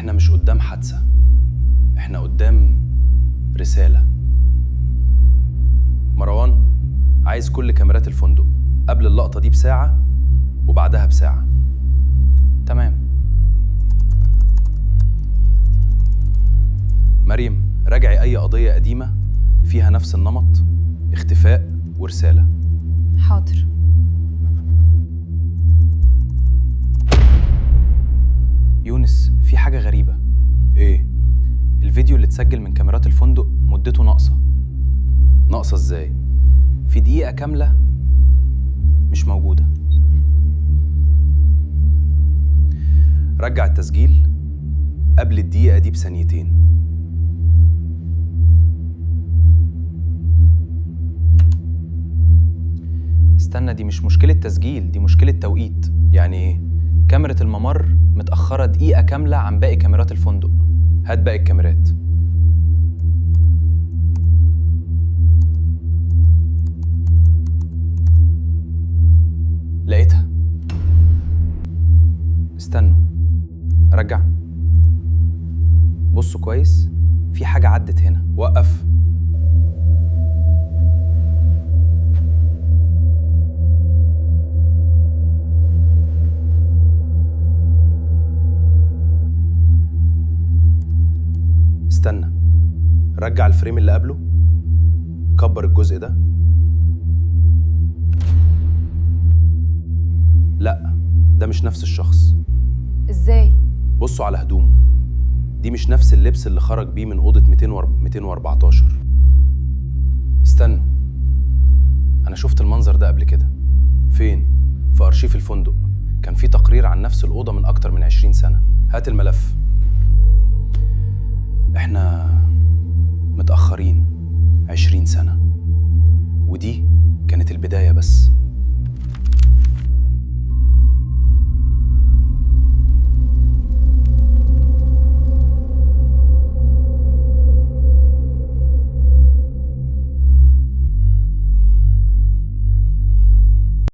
احنا مش قدام حادثة، احنا قدام رسالة. مروان، عايز كل كاميرات الفندق قبل اللقطة دي بساعة وبعدها بساعة. تمام. مريم، راجعي أي قضية قديمة فيها نفس النمط، اختفاء ورسالة. حاضر. يونس، في حاجة غريبة. ايه؟ الفيديو اللي اتسجل من كاميرات الفندق مدته ناقصة. ناقصة ازاي؟ في دقيقة كاملة مش موجودة. رجع التسجيل قبل الدقيقة دي بثانيتين. استنى، دي مش مشكلة تسجيل، دي مشكلة توقيت. يعني ايه؟ كاميرا الممر متأخرة دقيقة كاملة عن باقي كاميرات الفندق. هات باقي الكاميرات. لقيتها. استنوا، رجع. بصوا كويس، في حاجة عدت هنا. وقف. استنى، رجع الفريم اللي قبله، كبر الجزء ده. لا، ده مش نفس الشخص. ازاي؟ بصوا على هدومه، دي مش نفس اللبس اللي خرج بيه من أوضة 214. استنوا، أنا شفت المنظر ده قبل كده. فين؟ في أرشيف الفندق، كان في تقرير عن نفس الأوضة من أكتر من 20 سنة. هات الملف. احنا متأخرين 20 سنة، ودي كانت البداية بس.